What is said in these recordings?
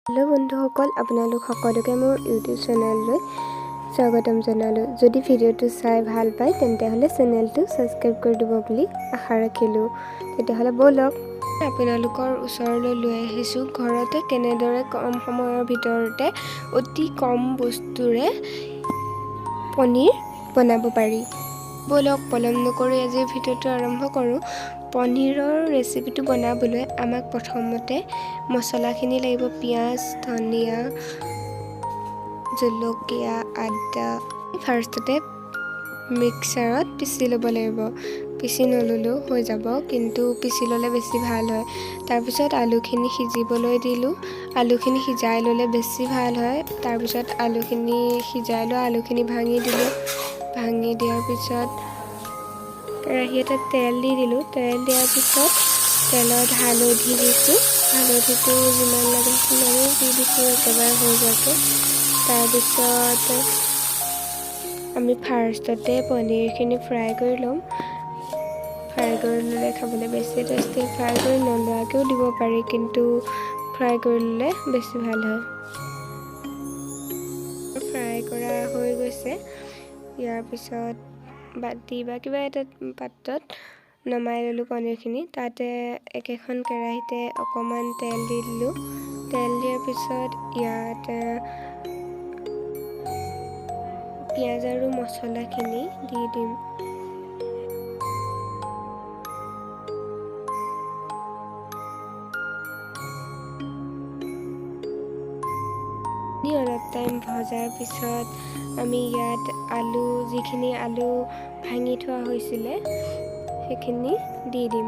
Hello' বন্ধুসকল, আপোনালোক সকলোকে মোৰ ইউটিউব চেনেললৈ স্বাগতম জনালোঁ। যদি ভিডিঅ'টো চাই ভাল পায় তেন্তে হ'লে চেনেলটো ছাবস্ক্ৰাইব কৰি দিব বুলি আশা ৰাখিলোঁ। তেতিয়াহ'লে ব'লক, আপোনালোকৰ ওচৰলৈ লৈ আহিছোঁ ঘৰতে কেনেদৰে কম সময়ৰ ভিতৰতে অতি কম বস্তুৰে পনীৰ বনাব পাৰি। ব'লক, পলম নকৰি আজিৰ ভিডিঅ'টো আৰম্ভ কৰোঁ। পনীৰৰ ৰেচিপিটো বনাবলৈ আমাক প্ৰথমতে মছলাখিনি লাগিব। পিঁয়াজ, ধনিয়া, জলকীয়া, আদা ফাৰ্ষ্টতে মিক্সাৰত পিচি ল'ব লাগিব। পিচি নল'লেও হৈ যাব, কিন্তু পিচি ল'লে বেছি ভাল হয়। তাৰপিছত আলুখিনি সিজিবলৈ দিলোঁ। আলুখিনি সিজাই ল'লে বেছি ভাল হয়। তাৰপিছত আলুখিনি সিজাই লোৱা আলুখিনি ভাঙি দিলোঁ। ভাঙি দিয়াৰ পিছত কেৰাহী এটাত তেল দি দিলোঁ। তেল দিয়াৰ পিছত তেলত হালধি দিছোঁ। হালধিটো যিমান লাগে সিমানেই দি দিছোঁ, একেবাৰে হৈ যোৱাকৈ। তাৰপিছত আমি ফাৰ্ষ্টতে পনীৰখিনি ফ্ৰাই কৰি ল'ম। ফ্ৰাই কৰি ল'লে খাবলৈ বেছি টেষ্টি। ফ্ৰাই কৰি নোলোৱাকৈও দিব পাৰি, কিন্তু ফ্ৰাই কৰি ল'লে বেছি ভাল হয়। ফ্ৰাই কৰা হৈ গৈছে। ইয়াৰ পিছত বাতি বা কিবা এটা পাত্ৰত নমাই ল'লোঁ পনীৰখিনি। তাতে একেখন কেৰাহীতে অকণমান তেল দি দিলোঁ। তেল দিয়াৰ পিছত ইয়াত পিঁয়াজ আৰু মছলাখিনি দি দিম। অলপ টাইম ভজাৰ পিছত আমি ইয়াত আলু, যিখিনি আলু ভাঙি থোৱা হৈছিলে, সেইখিনি দি দিম।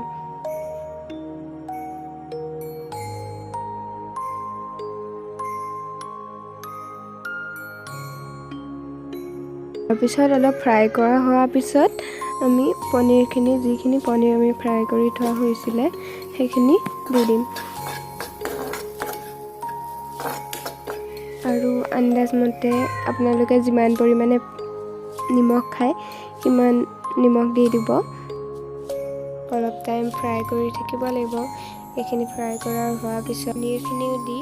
তাৰপিছত অলপ ফ্ৰাই কৰা হোৱাৰ পিছত আমি পনীৰখিনি, যিখিনি পনীৰ আমি ফ্ৰাই কৰি থোৱা হৈছিলে, সেইখিনি দি দিম। আৰু আন্দাজমতে আপোনালোকে যিমান পৰিমাণে নিমখ খায় সিমান নিমখ দি দিব। অলপ টাইম ফ্ৰাই কৰি থাকিব লাগিব। এইখিনি ফ্ৰাই কৰা হোৱাৰ পিছত পনীৰখিনিও দি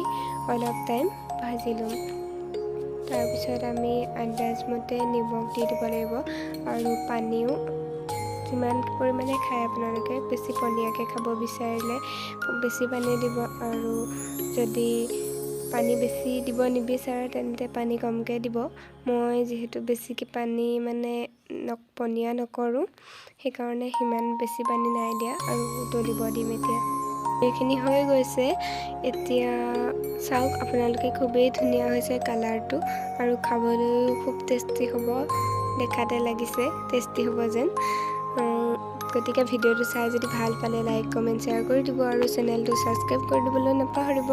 অলপ টাইম ভাজি ল'ম। তাৰপিছত আমি আন্দাজমতে নিমখ দি দিব লাগিব আৰু পানীও যিমান পৰিমাণে খায় আপোনালোকে। বেছি পনীয়াকৈ খাব বিচাৰিলে বেছি পানী দিব, আৰু যদি পানী বেছি দিব নিবিচাৰে তেন্তে পানী কমকৈ দিব। মই যিহেতু বেছিকৈ পানী মানে পনীয়া নকৰোঁ, সেইকাৰণে সিমান বেছি পানী নাই দিয়া। আৰু উতলিব দিম। এতিয়া এইখিনি হৈ গৈছে। এতিয়া চাওক আপোনালোকে, খুবেই ধুনীয়া হৈছে কালাৰটো আৰু খাবলৈও খুব টেষ্টি হ'ব। দেখাতে লাগিছে টেষ্টি হ'ব যেন। গতিকে ভিডিঅ'টো চাই যদি ভাল পালে লাইক, কমেণ্ট, শ্বেয়াৰ কৰি দিব আৰু চেনেলটো ছাবস্ক্ৰাইব কৰি দিবলৈ নাপাহৰিব।